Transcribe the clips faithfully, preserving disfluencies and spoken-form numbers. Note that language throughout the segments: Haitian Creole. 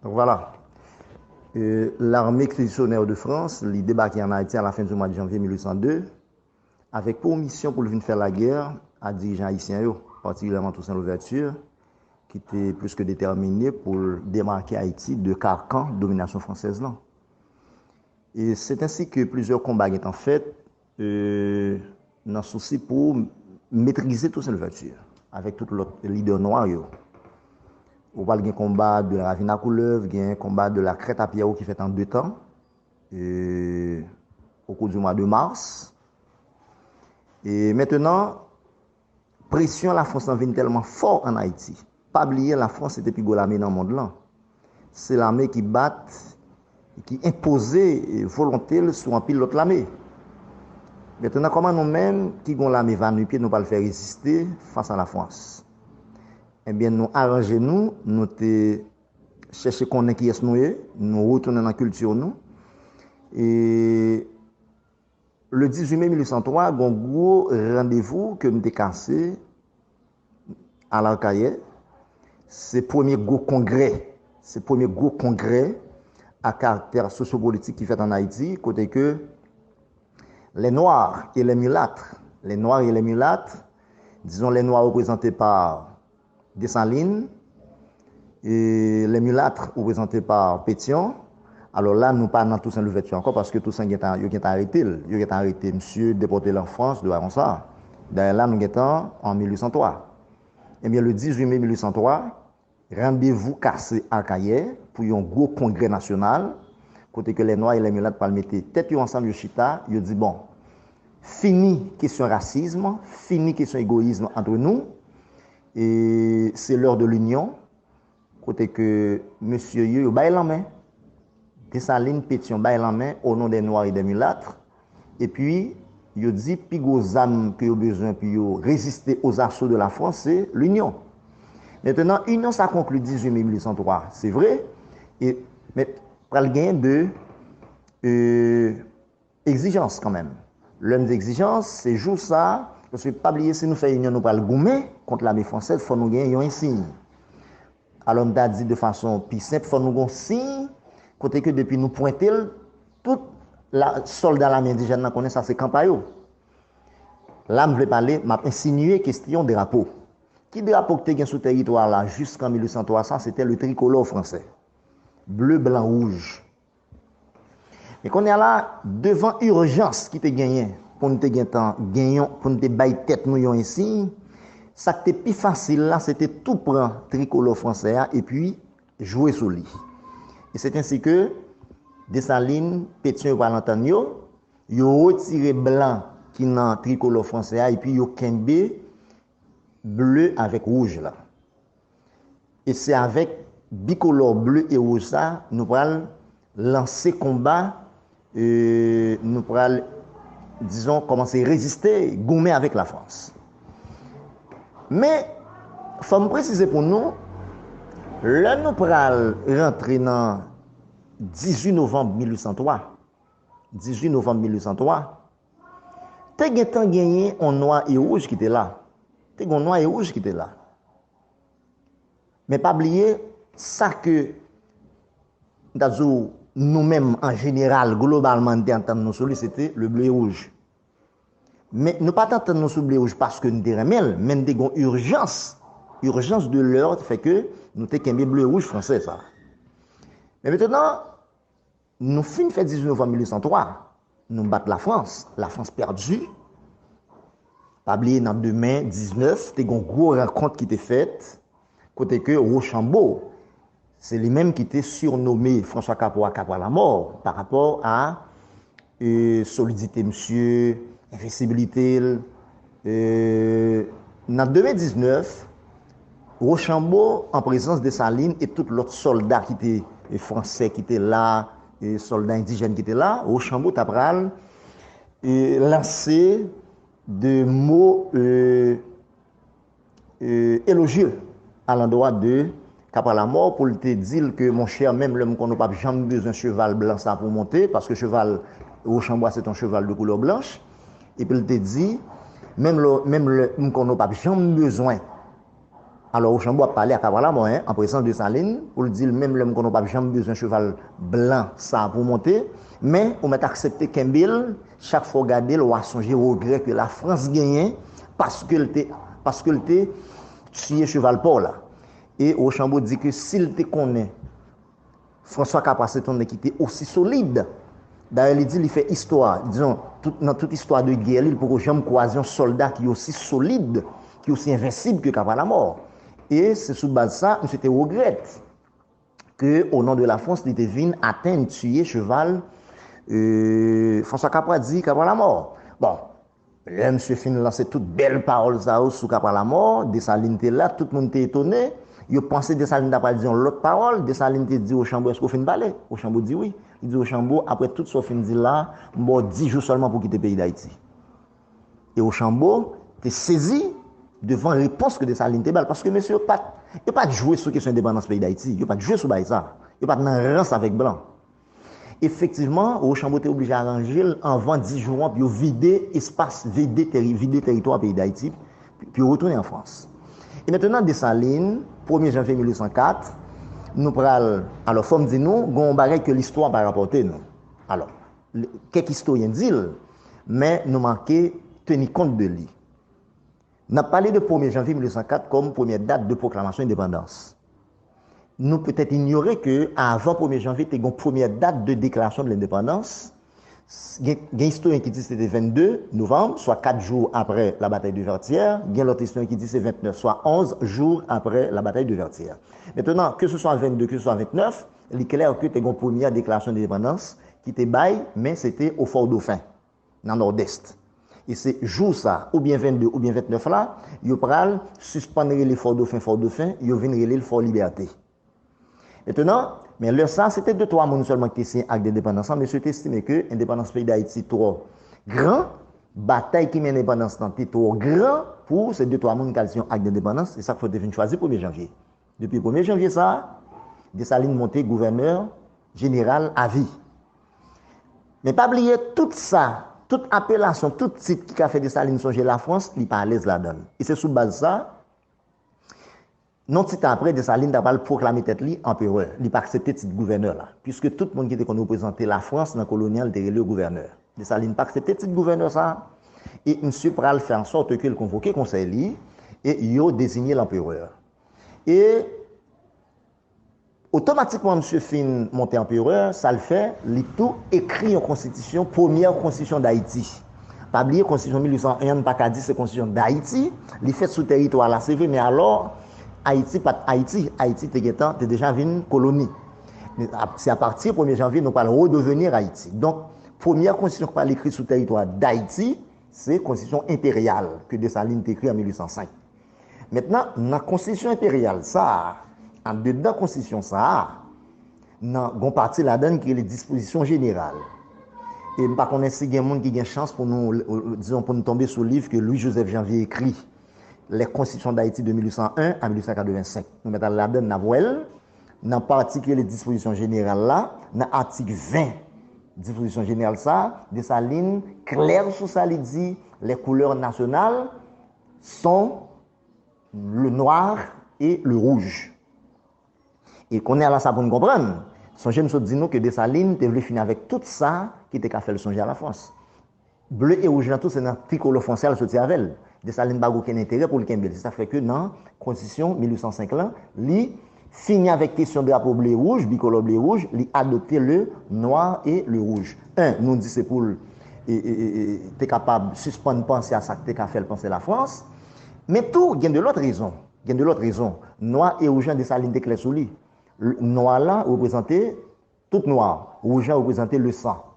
Donk, vwala. Euh, L'armée expéditionnaire de France, li debake ann Ayiti a la fen di mwa de janvye mil uit san de, avèk pou misyon pou l vin fè lagè a dirijan ayisyen yo, patikilyèman Toussaint Louverture, ki te plis ke detèmine pou l demake Ayiti de karkan dominasyon fransèz lan. E c'est ainsi que plizyè konba gentan fèt, euh, nan sousi pou metrize Toussaint Louverture avèk tout lòt lidè nwa yo. Ou pral gen konba de la Ravine à Couleuvre, gen konba de la Crête à Pierrot ki fèt an de tan, euh, au cours du mois de mars. E mentenan, presyon Lafrans lan vin tèlman fò ann Ayiti. Pa bliye, Lafrans se te pi gwo lame nan mond lan. Se lame ki bat, ki enpoze volonte l sou anpil lòt lame. Mentenan, kòman nou menm ki gon lame va nu pye nou pral fè reziste fas a Lafrans? Ebyen, nou aranje nou, nou te chèche konnen kiyès nou ye, nou retounen nan kilti nou. E le dizuit me mil uit san twa, gon gwo randevou ke m te kase a Larkayè. Se premye gwo kongrè, se premye gwo kongrè a karaktè sosyopolitik ki fèt ann Ayiti, kote ke les Noirs et les Mulâtres, les Noirs et les Mulâtres, disons les Noirs représentés par Dessalines, e les Mulâtres représentés par Pétion. Alò la, nou pa nan Toussaint Louverture ankò, paske Toussaint gentan, yo gentan arete l. Yo gentan arete misye, depòte l an Frans, de bagay konsa. Dayè la, nou gentan an mil uit san twa. Ebyen, le dizuit me mil uit san twa, randevou kase Akayè pou yon gwo kongrè nasyonal, kote ke les Noirs et les Mulâtres pral mete tèt yo ansanm, yo chita, yo di, bon, fini kesyon rasism, fini kesyon egoyism entre nous, e c'est l'heure de l'union, kote ke mesye yo, yo bay lanmen. Dessalines, Pétion bay lanmen au nom des Noirs et des Mulâtres. Epi, yo di pi gwo zam ke yo bezwen pou yo reziste aux assauts de la France, se linyon. Mentenan, inyon sa konkli dizuit me mil uit san twa, se vre, e, men pral genyen de, euh, egzijans kanmenm. Lè m di egzijans, se jou sa, paske pa bliye, si nou fè inyon, nou pral goumen kont lame fransèz, fò nou genyen yon ensiy. Alò, m ta di de fason pi senp, fò nou gon siy, kote ke depi nou pwente l, tout la, sòlda lame endijèn nan konnen sa se kan pa yo. La, m vle pale, m ap ensinye kesyon drapo. Ki drapo ki te gen sou teritwa la jiskan mil uit san twa sa? Se te le tricolore français. Bleu, blanc, rouge. Men kounye a la, devan ijans ki te genyen pou n te gentan genyen, pou n te bay tèt nou yon ensiy, sa k te pi fasil la, se te tou pran trikolò fransè a epi jwe sou li. E se ensi ke Desalin, Petyon yo pral antann yo, yo retire blan ki nan trikolò fransè a epi yo kenbe ble avèk wouj la. E se avèk bikolò ble e wouj sa, nou pral lanse konba, e nou pral, dizon, kòmanse reziste, goumen avèk Lafrans. Men, fò m presize pou nou, lè nou pral rantre nan dizuit novanm mil uit san twa, dizuit novanm mil uit san twa, te gentan genyen yon nwa e wouj ki te la. Te gen yon nwa e wouj ki te la. Men pa bliye, sa ke, m ta di w, nou menm, an jeneral, globalman, n te antann nou sou li, se te le ble e wouj. Men nou pa t antann nou sou ble e wouj paske n te renmen l, men n te gen yon ijans, ijans de lè fè ke nou te kenbe ble e wouj fransè sa. Men mentenan, nou fin fè dizuit novanm mil uit san twa, nou bat Lafrans, Lafrans pèdi. Pa bliye, nan de me diznèf, te gen yon gwo rankont ki te fèt, kote ke Wochanbo, se li menm ki te sirnome François Capois Capra Lamort, pa rapò a, e, solidite misye, envensibilite l. E, nan de me diznèf, Wochanbo, an prezans Desalin e tout lòt sòlda ki te, e, fransè ki te la, e sòlda endijèn ki te la, Wochanbo ta pral, e, lanse de mo, e, e, elojye alandwa de Capra Lamort pou l te di l ke, monchè, menm lè m konnen w p ap janm bezwen cheval blan sa pou w monte, paske cheval Wochanbo a se te yon cheval de koulè blanch, epi l te di, menm lè, menm lè m konnen w p ap janm bezwen Alò, Rochambeau ap pale a Cabrel Amor, en, an prezans Desalin, pou l di l, menm lè m konnen w p ap janm bezwen cheval blan sa a pou w monte, men ou mèt aksepte kenbe l, chak fwa w gade l, w a sonje regrè ke Lafrans genyen paske l te, paske l te tiye cheval pa w la. E Rochambeau di ke si l te konnen François Capra se t yon nèg ki te osi solid. Dayè, li di li fè istwa, dizon, tout, nan tout istwa de gè li, li poko janm kwaze yon sòlda ki osi solid, ki osi envensib ke Cabrel Amor. E se sou baz sa, misye te regrèt ke, o non de la Frans, li te vin atenn, tiye cheval, euh, François Capra di Cabrel Amor. Bon, lè misye fin lanse tout bèl pawòl sa yo sou Cabrel Amor, Desalin te la, tout moun te etone. Yo panse Desalin ta pral di yon lòt pawòl. Desalin te di Rochambeau, èske w fin pale? Rochambeau di wi. Li di Rochambeau, apre tout sa w fin di la, m ba w dis jou sèlman pou w kite peyi Dayiti. E Rochambeau te sezi devan repons ke Desalin te ba l, paske mesye yo pa t, yo pa t jwe sou kesyon endepandans peyi Dayiti, yo pa t jwe sou bagay sa, yo pa t nan rans avèk blan. Efektivman, Rochambeau te oblije aranje l anvan dis jou an pou yo vide espas, vide teri-, vide teritwa peyi Dayiti, pou yo retounen an Frans. E mentnan, Desalin, premye janvye mil uit san kat, nou pral, alò, fò m di nou, gen yon bagay ke listwa pa rapòte nou. Alò, kèk istoryen di l, men nou manke teni kont de li. N ap pale de premye janvye mil uit san kat kòm premyè dat de pwoklamasyon endepandans. Nou petèt inyore ke avan premye janvye te gen yon premyè dat de deklarasyon de lendepandans. Gen, gen istoryen ki di se te vennde novanm, swa kat jou apre la batay de Vètyè. Gen lòt istoryen ki di se ventnèf, swa onz jou apre la batay de Vètyè. Mentnan, ke se swa vennde, ke se swa ventnèf, li klè ke te gen yon premyè deklarasyon de lendepandans ki te bay, men se te o Fò Dofen, nan Nòdès. E se jou sa, oubyen vennde oubyen ventnèf la, yo pral sispann rele Fò Dofen, Fò Dofen, yo vin rele l Fò Libète. Mentnan, men lè sa, se te de twa moun sèlman ki te siyen ak dendepandans lan, mesye te estime ke endepandans peyi Dayiti twò gran, batay ki mennen endepandans lan te twò gran pou se de twa moun k al siyen ak dendepandans, se sa k fè yo te vin chwazi premye janvye. Depi premye janvye sa a, Desalin monte gouvènè jeneral avi. Men pa bliye tout sa, tout apelasyon, tout tit ki ka fè Desalin sonje Lafrans, li pa alèz ladan l. E se sou baz sa, non ti tan apre, Desalin ta pral pwoklame tèt li anperè. Li pa aksepte tit gouvènè la, piske tout moun ki te konn reprezante Lafrans nan koloni an, li te rele yo gouvènè. Desalin pa aksepte tit gouvènè sa a, e misye pral fè ansòt ke l konvoke konsèy li, e yo deziye l anperè. E otomatikman, misye fin monte anperè, sa l fè, li tou ekri yon konstitisyon, premyè konstitisyon Dayiti. Pa bliye, konstitisyon mil uit san en an, n pa ka di se konstitisyon Dayiti, li fèt sou teritwa la, se vre, men alò, Ayiti pa t Ayiti, Ayiti te gentan, te deja vin koloni. Men ap-, se apati premye janvye nou pral redevenir Ayiti. Donk, premyè konstitisyon ki pral ekri sou teritwa Dayiti, se konstitisyon enperyal ke Desalin te ekri an mil uit san senk. Mentnan, nan konstitisyon enperyal sa a, andedan konstitisyon sa a, nan gon pati ladan l ki rele dispozisyon jeneral. E m pa konnen si gen moun ki gen chans pou nou, dizon, pou nou tonbe sou liv ke Louis Joseph Janvier ekri, Les Constitutions d'Haïti de mil uit san en à mil uit san katrevensenk. Nou mèt al ladan l, n ap wè l. Nan pati ki rele dispozisyon jeneral la, nan atik ven dispozisyon jeneral sa a, Desalin klè sou sa, li di, les couleurs nationales sont le noir et le rouge. E kounye a la sa pou n konprann, sonje m sot di nou ke Desalin te vle fini avèk tout sa ki te ka fè l sonje a Lafrans. Ble e wouj lan tou se nan trikolò fransè a l soti avè l. Desalin pa gen okenn enterè pou l kenbe l. Se sa k fè ke nan konstitisyon mil uit san senk lan, li fini avèk kesyon drapo ble e wouj, bikolò ble e wouj, li adopte le noir et le rouge. En, nou di se pou l, e, e, e, e, te kapab sispann panse a sa k te ka fè l panse Lafrans. Men tou, gen de lòt rezon. Gen de lòt rezon. Nwa e wouj lan, Desalin te klè sou li. L-, nwa la reprezante tout nwa, wouj lan reprezante le sang.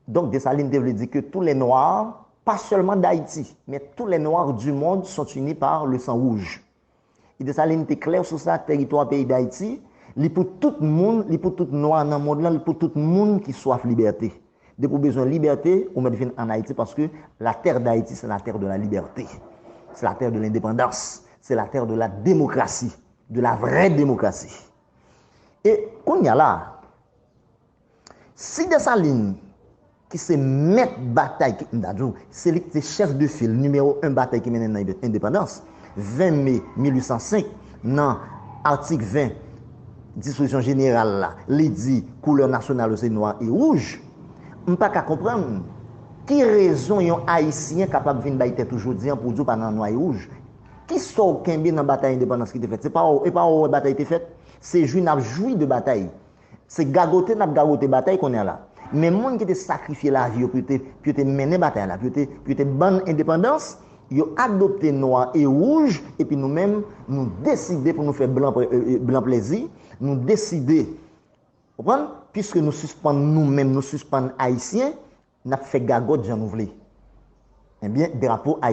Donk, Desalin te vle di ke tous les noirs, pas seulement d'Haïti, mais tous les noirs du monde sont unis par le sang rouge. E Desalin te klè sou sa, teritwa peyi Dayiti, li pou tout moun, li pou tout nwa nan mond lan, li pou tout moun ki swaf libète. Depi w bezwen libète, ou mèt vin ann Ayiti, paske la terre d'Haïti, c'est la terre de la liberté. C'est la terre de l'indépendance. C'est la terre de la démocratie, de la vraie démocratie. E kounye a la, si Desalin, ki se mèt batay, ki, m ta di w, se li ki se chèf de fil nimewo en batay ki mennen nan endepandans, ven me mil uit san senk, nan atik ven, dispozisyon jeneral la, li di koulè nasyonal yo se nwa e wouj, m pa ka konprann ki rezon yon Ayisyen kapab vin bay tèt ou jodi an pou w di w pa nan nwa e wouj. Kisa w kenbe nan batay endepandans ki te fèt? Se pa w, e pa w wè batay te fèt? Se jwi n ap jwi de batay. Se gagote n ap gagote batay kounye a la. Men moun ki te sakrifye lavi yo pou yo te, pou yo te mennen batay la, pou yo te, pou yo te ban n endepandans, yo adopte nwa e wouj, epi nou menm, nou deside pou nou fè blan, plè- e, e, blan plèzi, nou deside, konprann? Piske nou sispann nou menm, nou sispann Ayisyen, n ap fè gagòt jan nou vle. Ebyen, drapo Ayisyen